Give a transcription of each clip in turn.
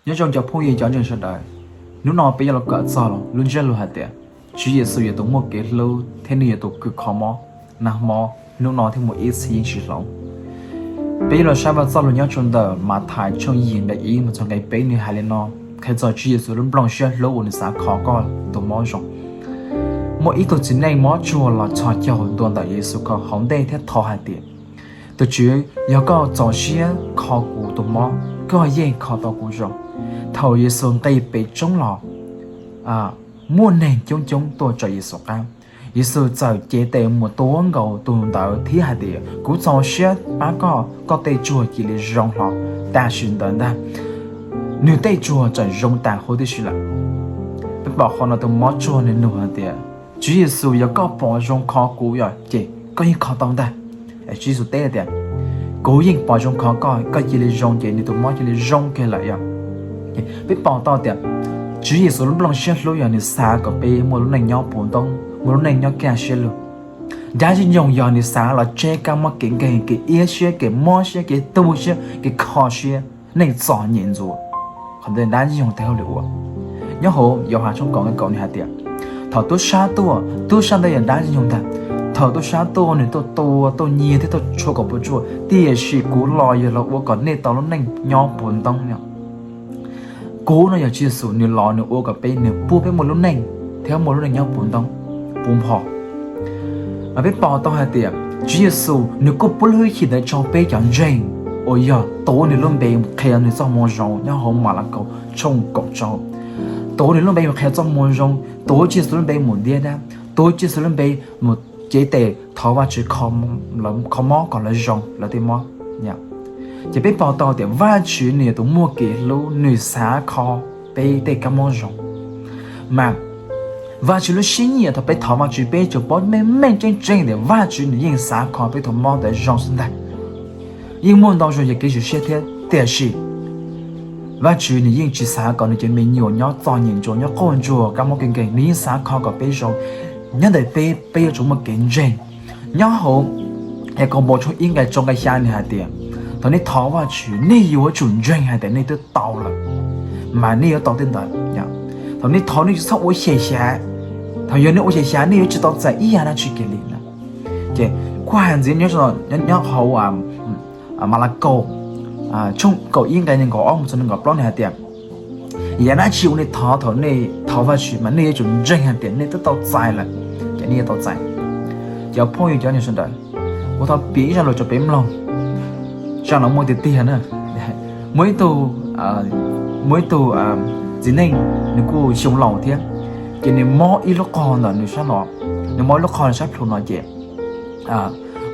Nyob zoo cov phooj ywg cov ntseeg sawv daws, hnub no peb yuav los kawm txog lub ntsiab lus hais tias Tswv Yexus yog tus muaj kev hlub thiab nws yog tus kws kho mob, nag hmo, hnub no thiab mus ib txhis yeej tsis hloov. Peb yuav los saib Vaj Txojlus nyob rau ntawm Mathais tshooj yim nqe ib mus txog nqe peb, nws hais li no, qhia txog Tswv Yexus lub nplooj siab hlub uas nws xav kho koj tus mob zoo. Muaj ib tug txiv neej mob tsuag los txhos caug ntua ntawm Yexus hauv ntej thiab thov hais tias, Tus Tswv, yog koj txaus siab kho kuv tus mob, koj yeej kho tau kuv zoo. Thaum Yexus nqis pem roob los, muaj neeg coob coob tuaj raws Yexus qab. Yexus txawm cev tes mus tuav nkaus tus ntawd thiab hais tias, Kuv txaus siab pab koj, koj tej tsuag cia li zoo hlo. Tam sim ntawd ntag, nws tej tsuag txawm zoo tas huv tib si lawm. Peb pom qhov no tus mob tsuag nws nug hais tias, Tswv Yexus, yog koj pom zoo kho kuv yom, ces koj yeej kho tau ntag. Tswv Yexus teb tias, Kuv yeej pom zoo kho koj, koj cia li zoo, ces nws tus mob cia li zoo kiag lawm yom. Peb pom tau tias Tswv Yexus lub nplooj siab hlub yog nws xav kom peb muaj lub neej nyob puv ntoob, muaj lub neej nyob kaj siab lug. Dab Ntxwg Nyoog yog nws xav los tseb kab mob kev nkeeg, kev iab siab, kev mob siab, kev tu siab, kev kho siab, neej txom nyem ntxuav. Qhov ntawd Dab Ntxwg Nyoog tes hauj lwm ua. Nyob hauv Yauhas tshooj kaum nqe kaum nws hais tias, Thaum tub sab tuaj, tub sab ntawd yog Dab Ntxwg Nyoog ntag, thaum tub sab tuaj nws tuaj tua, tuaj nyiag thiab tuaj tshuaj kom puas tsuaj, tiam sis kuv los yog los ua kom nej tau lub neej nyob puv ntoob. Kuv no yog Tswv Yexus, nws los nws ua kom peb, nws pub peb muaj lub neej thiab muaj lub neej nyob puv ntoob, puv npo. Mas peb pom tau hais tias Tswv Yexus nws kuj pub lub hwj chim ntawd rau peb cov ntseeg uas yog tuav nws lub npe mus qhia nws txoj moo zoo nyob hauv Malakaus tshooj kaum rau. Tuav nws lub npe mus qhia txoj moo zoo, tuav Tswv Yexus lub npe mus ntiab dab, tuav Tswv Yexus lub npe mus cev tes thov Vajtswv kho mob kom lawv zoo lawv tej mob. Ces peb pom tau tias Vajtswv nws yog tus muaj kev hlub, nws xav kho peb tej kab mob zoo. Mas Vajtswv lub siab nyiam thaum peb thov Vajtswv, peb tsuas paub meej meej tseeb tseeb tias Vajtswv nws yeej xav kho peb tus mob ntawd zoo xwb ntag. Yeej muaj ntau zaus yog kev sim siab thiab, tiam sis Vajtswv nws yeej tsis xav kom nws cov me nyuam nyob txom nyem ntsuav, nyob quaj ntsuag kab mob kev nkeeg, nws yeej xav kho kom peb zoo. Nyob ntawm peb, peb yuav tsum muaj kev ntseeg. Nyob hauv Yakaunpaus tshooj ib nqe rau nqe xya nws hais tias, Thaum nej thov Vajtswv, nej yuav tsum ntseeg hais tias nej twb tau lawm, mas nej yuav tau tej ntawd. Thaum nej thov nej tsis txhob ua xyem xyav. Thaum yog nej ua xyem xyav nej yuav tsis tau txais ib yam dab tsi kiag li na. Ces kuj hais ntxiv nyob hauv Malakaus tshooj kaum ib nqe nees nkaum ob mus txog nees nkaum plaub nws hais tias, Yam dab tsi uas nej thov thaum nej thov Vajtswv mas nej yuav tsum ntseeg hais tias nej twb tau txais lawm, ces nej yuav tau txais. Cov phooj ywg cov ntseeg sawv daws, kuv thov piav ib zaj lus rau peb mloog. Zaj no muaj tiag tiag na. Muaj ib tug, muaj ib tug txiv neej, nws kuj xyoo laus thiab, ces nws mob ib lub qog ntawm nws sab no, nws mob ib lub qog nws sab plhu no ces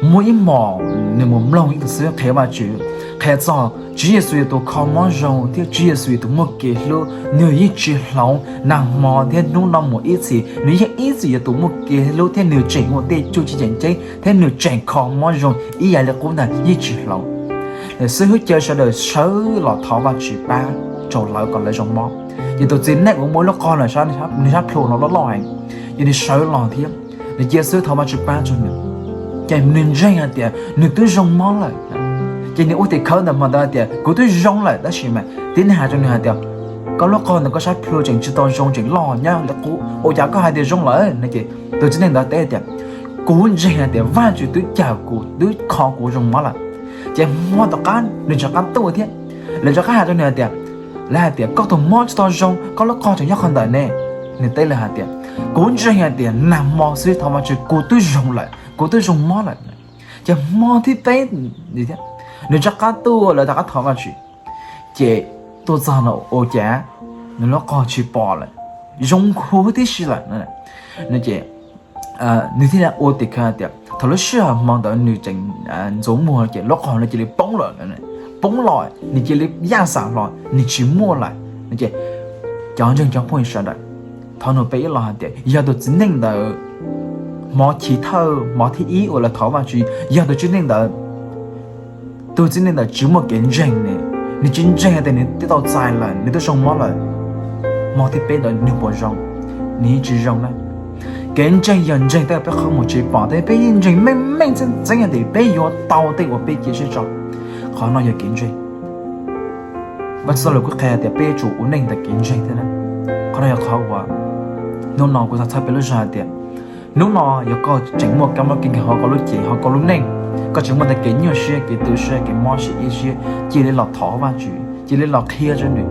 muaj ib hmos nws mus mloog ib tug xib hwb qhia Vajtswv, qhia txog Tswv Yexus yog tus kho mob zoo thiab Tswv Yexus yog tus muaj kev hlub, nws yeej tsis hloov, nag hmo thiab hnub no mus ib txhis nws yeej ib txwm yog tus muaj kev hlub thiab nws tseem muaj tej txuj ci tseem ceeb thiab nws tseem kho mob zoo ib yam li qub ntag yeej tsis hloov. Xib hwb caw sawv daws sawv los thov Vajtswv pab rau lawv kom lawv zoo mob. Ces tus txiv neej uas muaj ib lub qog nws sab plhu no loj loj heev, ces nws sawv los thiab nws cia xib hwb thov Vajtswv pab rau nws. Ces nws ntseeg hais tias nws twb zoo mob lawm. Ces nws ua tim khawv ntawm hmo ntawd hais tias kuv twb zoo lawm, tab sis mas tib neeg hais rau nws hais tias koj lub qog ntawm koj sab plhu tseem tsis tau zoo, tseem loj nyob li qub, ua cas koj hais tias zoo lawm no? Ces tus txiv neej ntawd teb tias kuv ntseeg hais tias Vajtswv twb cawm kuv, twb kho kuv zoo mob lawm. Ces hmo tom qab nws rov qab tuaj thiab, lawv rov qab hais rau nws hais tias, lawv hais tias koj tus mob tsis tau zoo, koj lub qog tseem nyob qhov ntawm ne. Nws teb lawv hais tias kuv ntseeg hais tias nag hmo xwb thov Vajtswv kuv twb zoo lawm, kuv twb zoo mob lawm. Ces hmo thib peb nws rov qab tuaj, lawv rov qab thov Vajtswv, ces tuaj txog no ua cas nws lub qog tsis pom lawm, zoo huv tib si lawm. Ces nws thiaj li ua tim khawv tias thaum lub sij hawm hmo ntawd nws tseem ntxuav muag ces lub qog no cia li poob lawm, poob los nws cia li yaj xam los nws tsis muaj lawm. Ces cov ntseeg cov phooj ywg sawv daws, thov nug peb ib los hais tias yog tus txiv neej ntawd hmo chiv thawj, hmo thib ib uas lawv thov Vajtswv, yog tus txiv neej ntawd, tus txiv neej ntawd tsis muaj kev ntseeg ne, nws tsis ntseeg hais tias nws twb tau txais lawm, nws twb zoo mob lawm, hmo thib peb ntawd nws puas zoo? Nws yeej tsis zoo na. Kev ntseeg yog ntseeg tej uas peb qhov muag tsis pom, tab sis peb yeej ntseeg meej meej txheeb txheeb hais tias peb yuav tau tej uas peb cia siab rau. Qhov no yog kev ntseeg. Vajtswv txoj lus kuj qhia tias peb yuav tsum ua neej ntawm kev ntseeg thiab na. Qhov no yog qhov uas hnub no kuv xav txhawb peb lub zog hais tias hnub no yog koj tseem muaj kab mob kev nkeeg hauv koj lub cev, hauv koj lub neej, koj tseem muaj tej kev nyuaj siab, kev tu siab, kev mob siab, ib siab, cia li los thov Vajtswv, cia li los qhia rau nws.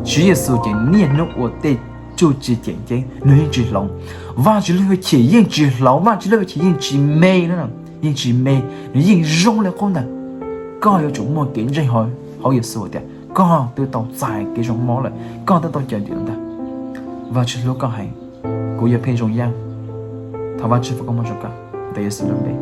Tswv Yexus ces niaj hnub ua tej txuj ci tseem ceeb, nws yeej tsis hloov. Vajtswv lub hwj chim yeej tsis hloov, Vajtswv lub hwj chim yeej tsis me, yeej tsis me, nws yeej zoo li qub ntag. Koj yuav tsum muaj kev ntseeg hauv Yexus tias koj twb tau txais kev zoo mob lawm, koj twb tau cawm dim ntag. Vajtswv hlub koj heev. Kuv yog Pheej Zoo Yaj. Thov Vajtswv foom koob hmoov rau koj ntawm Yexus lub npe.